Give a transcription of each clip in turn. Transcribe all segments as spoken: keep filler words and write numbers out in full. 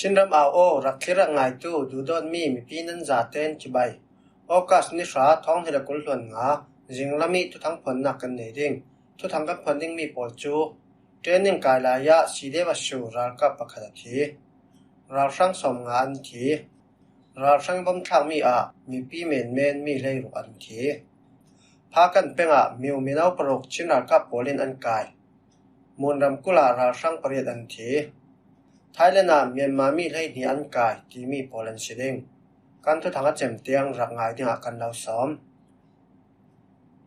Chin ram au aw, rak thlir rak ngaitu duhdawtmi mipi nan zaten chibai. August ni hra, thawng hnih le kul hluan nga, zinglam i thuthang phuannak kan nei ding. Thuthang kan phuan dingmi pawl cu training kai lai ah C D F-U ralkap pakhat a thi. Ralhrang sawm nga an thi. Ralhrang bom thlakmi ah mipi menmen mi hleiruk an thi. Phakan peng ah Miu mino paruk Chin ralkap pawl in an kai. Munram kul ah ralhrang pariat an thi. Thailand ah Myanmar mi hleihnih an kai timi pawl an si ding. Kan thuthang a cem tiang rak ngai dingah kan lo sawm.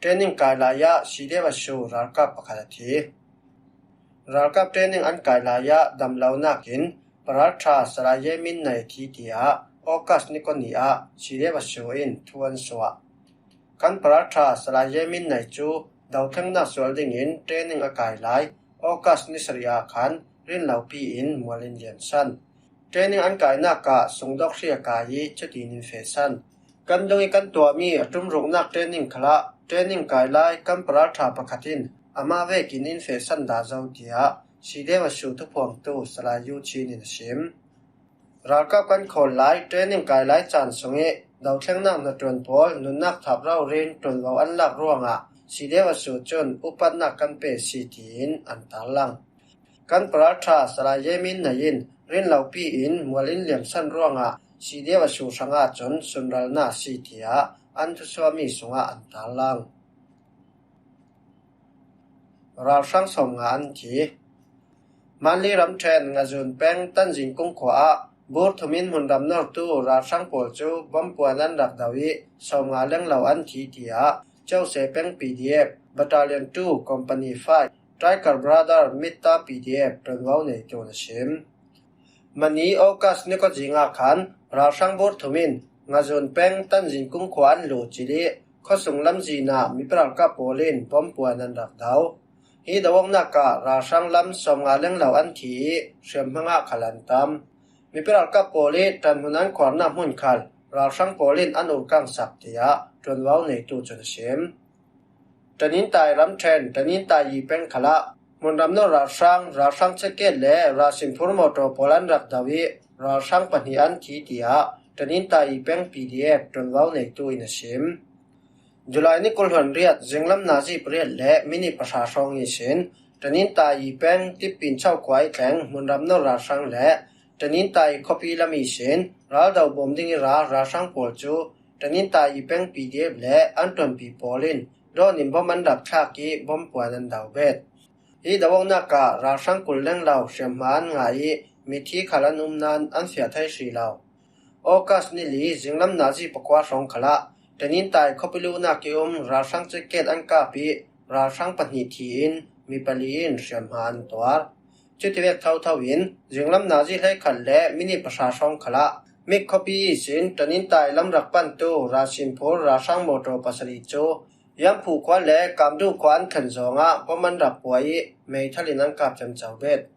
Training kai lai ah C D F-U ralkap pakhat a thi. Ralkap training an kai lai ah damlonak in paralṭha Salai Ye Min Nai thi tiah August ni kua ni ah C D F-U in thu an suah. Kan paralṭha Salai Ye Min Nai cu dothlengnak sual dingin training a kai lai August ni sarih ah khan rinlopi in mual in liamsan. Training an kainak ah sungdawk hri a kai i cutin in fehsan. Kan dung i kan tuahmi a ṭumruknak training khalah training kai lai kan paralṭha pakhat in amah vekin in fehsan dah zo, tiah C D F-U thuphuangtu Salai Yu Chin in a sim. Ralkap kan khawl lai training kai lai caan sungih dothlengnak hnaṭuan pawl nunnak thap rori in ṭuanvo an lak ruangah C D F-U cun upatnak kan pe si, tiin an tarlang. Kan paralṭha Salai Ye Min Nai in rinlopi in mual in liamsan ruangah C D F-U hrangah cun sunralnak a si, tiah an thusuahmi sungah an tarlang. Ralhrang sawm nga an thi. Manli ramṭhen Ngazun peng Tanzin kung khua ah bur thum in hmunram nortu ralhrang pawl cu bom puan an rak do i sawm nga lenglo an thi, tiah Cose peng P D F Battalion two Company five Tiger Brother Mitta P D F ṭuanvo neitu in a sim. Mani August ni kua zing ah khan ralhrang bur thum in Ngazun peng Tanzin kung khua an luh cil i khuasung lamzin ah mipi ralkap pawl in bom puan an rak do. Hi do awknak ah ralhrang lam sawm nga lenglo an thi i hriamhma ah khal an tam. Mipi ralkap pawl i ṭanhmun an khuarnak hmun khal ralhrang pawl in an urkang sak, tiah ṭuanvo neitu cun a sim. Tanintai ramṭhen Tanintai yi peng khalah hmunram nor ralhrang, ralhrang ceket le ralsinphur mawṭaw pawl an rak do i ralhrang pahnih an thi, tiah Tanintai yi peng P D F ṭuanvo neitu in a sim. July ni kul hluan riat zinglam nazi pariat le minit pahra hrawng ihsin Tanintai yi peng Tippin Chau khua i thleng hmunram nor ralhrang le Tanintai khuapi lam ihsin raldo bawm ding i ra ralhrang pawl cu Tanintai yi peng P D F le an ṭuanpi pawl in drone in bom an rak thlak i bom puan an do bet. Hi do awknak ah ralhrang kul lenglo hriamhma an ngah i mithi khal an um nain an fiah thei hri lo. August ni li zinglam nazi pakua hrawng khalah Tanintai khuapi luhnak i um ralhrang ceket an kap i ralhrang pahnih thi in mi pali in hriamhma an tuar. Cutivek thotho in zinglam nazi hleikhat le minit pahra hrawng khalah Mik khuapi ihsin Tanintai lam rak pantu ralsinphur ralhrang mawṭaw pasarih cu Yamphu khua le Kamdu khua an thlen zawngah bom an rak puah i meithal in an kap ciamco bet.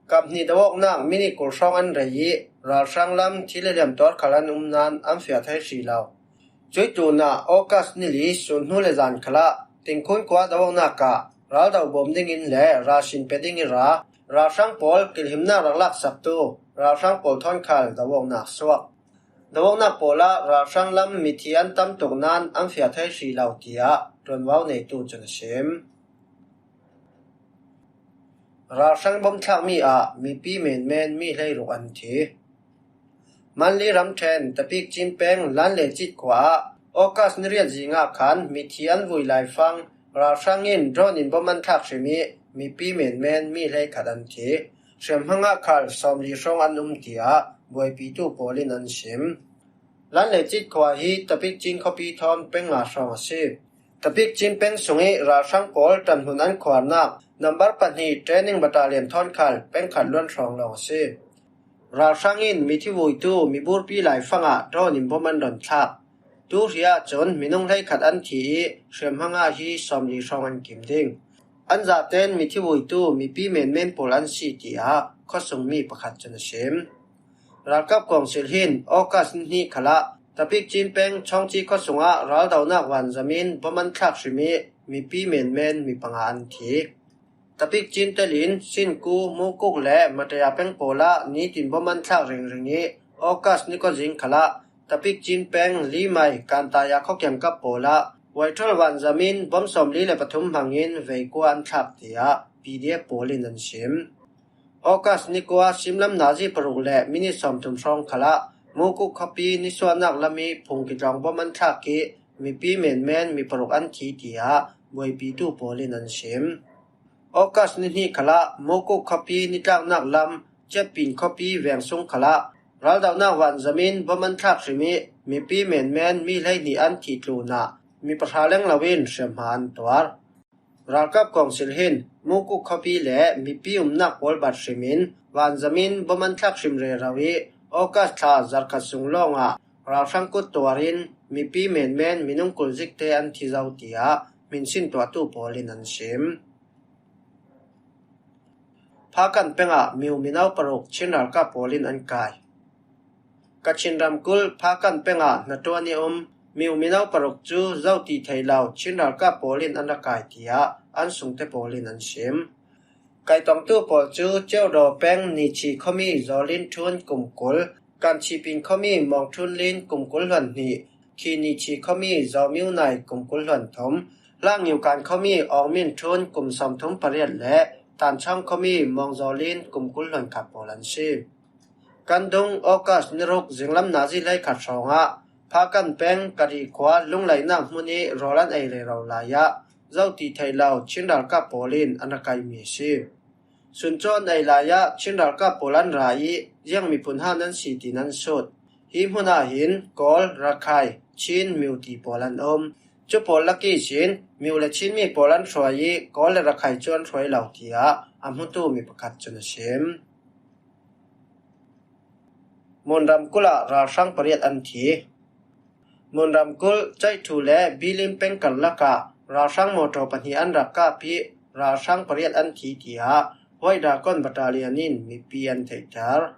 Kap hnih do awknak minit kul hrawng an rei i ralhrang lam thil i liamtuar khal an um nain an fiah thei hri lo. Cuih tlunah August ni li sun hnu le zan khalah Tingkhun khua do awknak ah raldo bawm dingin le ralsin pe ding i ra ralhrang pawl kilhimnak rak laksaktu ralhrang pawl thawn khal do awknak suak. Do awknak pawl ah ralhrang lam mithi an tam tuk nain an fiah thei hri lo, tiah ṭuanvo neitu cun a sim. Ralhrang bom thlakmi ah mipi menmen mi hleiruk an thi. Manli ramṭhen Tapik Cin peng Lanlecit khua ah August ni riat zing ah khan mithi an vui laifang ralhrang in drone in bom an thlak hrim i mipi menmen mi hleikhat an thi. Hriamhma ah khal sawmli hrawng an um, tiah buaipitu pawl in an sim. Lanlecit khua hi Tapik Cin khuapi thawn peng nga hrawng a si. Tapik Cin peng sungih ralhrang pawl ṭanhmun an khuarnak nambar pahnih training battalion thawn khal peng khat luan hrawng lawng a si. Ralhrang in mithi vuitu miburpi laifang ah drone in bom an ron thlak. Tu hri ah cun minung hleikhat an thi i hriamhma ah hi sawmli hrawng an kim ding. An zaten mithi vuitu mipi menmen pawl an si, tiah khuasungmi pakhat cun a sim. Ralkap kawngsil hin August ni hnih khalah Tapik Cin peng Chawngci khuasung ah raldonak vanzam in bom an thlak hrim i mipi menmen mi panga an thi. Tapik Chin telin Sinku, Mukuk le Mataya peng pawlah nitin bom an thlak ringring i August ni kua zing khalah Tapik Chin peng Limai Kantaya khuakiam kap pawlah Waithol vanzamin bom sawmli le pathum hmangin veikua an thlak, tiah P D F pawlin an sim. August ni kua simlam nazi paruk le minit sawmthum hrawng khalah Mukuk khuapi nisuahnak lam i phung kitlawng bom an thlak i mipi menmen mi paruk an thi, tiah buaipitu pawlin an sim. August ni hnih khalah Mukuk khuapi nitlaknak lam Ciappin khuapi veng sung khalah raldohnak vanzamin bom an thlak hrim i mipi menmen mi hleihnih an thih tlunah mi pahra leng loin hriamhma an tuar. Ralkap kawngsil hin Mukuk khuapi le mipi umnak pawl bat hrimin vanzamin bom an thlak hrim rero i August thla zarkhat sung lawngah ralhrang kut tuarin mipi menmen minung kul zikte an thi zo, tiah hminsin tuahtu pawlin an sim. Phakan pengah miu mino paruk Chin ralkap pawlin an kai. Kachin ramkulh Phakan pengah hnaṭuan i um miu mino paruk cu zo ti thei lo Chin ralkap pawlin an ra kai, tiah an sungte pawlin an sim. Kaitongtu pawl cu Ceudaw peng Nichi khuami Zawlin Ṭhun kum kul, Kanchipin khuami Mawng Ṭhun Lin kum kul hluan hnih, Khi Nichi khuami Zawmiu Nai kum kul hluan thum, Hlangniu Kan khuami Awng Min Ṭhun kum sawmthum pariat le Tanchawng khuami Mawng Zawlin kum kul hluan khat pawl an si. Kan dung August ni ruk zinglam nazi hleikhat hrawngah Phakan peng Kari khua lunglaihnak hmun i rawl an ei rero lai ah zo ti thei lo Chin ralkap pawlin an ra kaimi a si. Suncaw an ei lai ah Chin ralkap pawl an ra i ziang miphun han an si tiin an sut. Hi hmun ah hin Kawl, Rakhai, Chin, Miu ti pawl an um. Cu pawl lak ihsin Miu le Chin mi pawl an hruai i Kawl le Rakhai cu an hruai lo, tiah a hmutu mi pakhat cun a sim. Mun ramkulh ah ralhrang pariat an thi. Mun ramkulh Caithu le Bilin peng karlak ah ralhrang mawṭaw pahnih an rak kap i ralhrang pariat an thi, tiah White Dragon Battalion in mipi an theihter.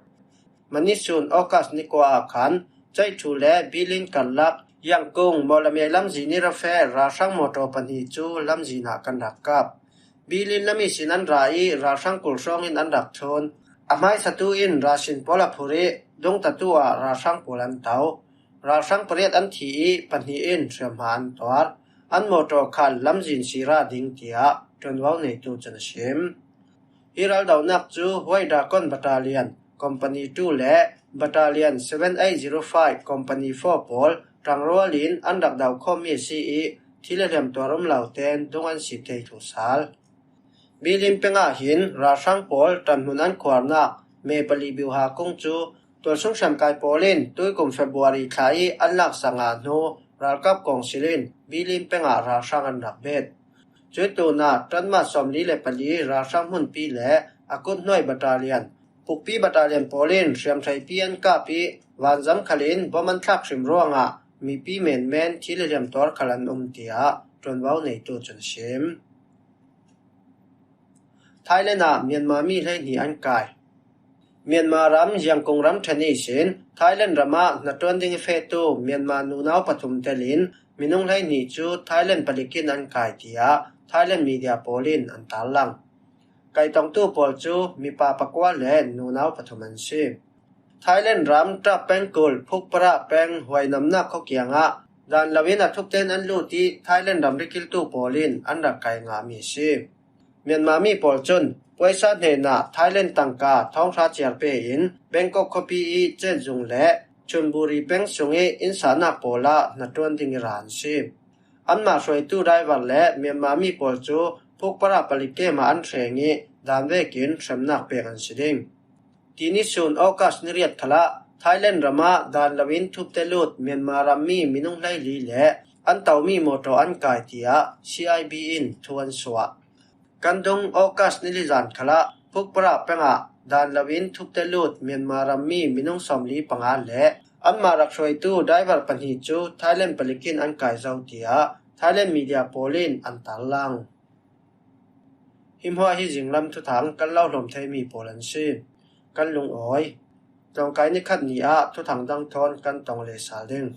Manisun August ni kua ah khan Caithu le Bilin karlak Yangkung Mawlamyai lamzin i ra feh ralhrang mawṭaw pahnih cu lamzin ah kan rak kap. Bilin lam ihsin an ra i ralhrang kul hrawngin an rak thlun. A hmaisatu in rasin pawl a phur i dungtatu ah ralhrang pawl an to. Ralhrang pariat an thi i pahnih in hriamhma an tuar. An mawṭaw khan lamzin sira ding, tiah ṭuanvo neitu cun a sim. Hi raldohnak cu White Dragon Battalion Company two le Battalion seven eight zero five Company four pawl ṭangrual in an rak doh khawmmi a si i thil a hliam tuar um lo tein dung an sip thei thlu sal. Bilin peng ah hin ralhrang pawl ṭanhmun an khuarnak Mepali Biuha kung cu tualsung hriamkai pawl in tuikum February thla i an laksak ngah hnu ralkap kawngsil in Bilin peng ah ralhrang an rak bet. Cuih tlunah ṭanma sawmli le pali ralhrang hmunpi le a kut hnuai battalion, pukpi battalion pawl in hriamhreipi an kap i vanzam khal in bom an thlak hrim ruangah mipi menmen thil a hliam tuar khal an um, tiah ṭuanvo neitu cun a sim. Thailand ah Myanmar mi hleihnih an kai. Myanmar ram Yangon ram ṭhen ihsin Thailand ram ah hnaṭuan ding i fehtu Myanmar nunau pathum telin minung hleihnih cu Thailand palik in an kai, tiah Thailand media pawl in an tarlang. Kaitongtu pawl cu mipa pakua le nunau pathum an si. Thailand ram Ṭap pengkulh Phukpara peng huainamnak khuakiang ah dan loin a thupten an lut i Thailand ram rikiltu pawl in an rak kai ngahmi a si. Myanmar mi pawl cun puaisa hnenah Thailand tangka thawng hra ciar pe in Bangkok khuapi i Chet Zung le Chonburi peng sung i innsahnak pawl ah hnaṭuan ding i ra an si. Anmah hruaitu driver le Myanmar mi pawl cu Phukpara palik kem ah an hreng i dan vekin hremnak pek an si ding. Tini sun August ni riat khalah Thailand ram ah dan loin thupte lut Myanmar rammi minung hleili le an tomi mawṭaw an kai, tiah C I B in thu an suah. Kan dung August ni lizan khalah Phukpara peng ah dan loin thupte lut Myanmar rammi minung sawmli panga le anmah rak hruaitu driver pahnih cu Thailand palik in an kai zo, tiah Thailand media pawl in an tarlang. Hi hmuah hi zinglam thuthang kan lo hlawm theimi pawl an si. Kan lungawi. Tlawngkai ni khat ni ah thuthang dang thawn kan tong leh sal ding.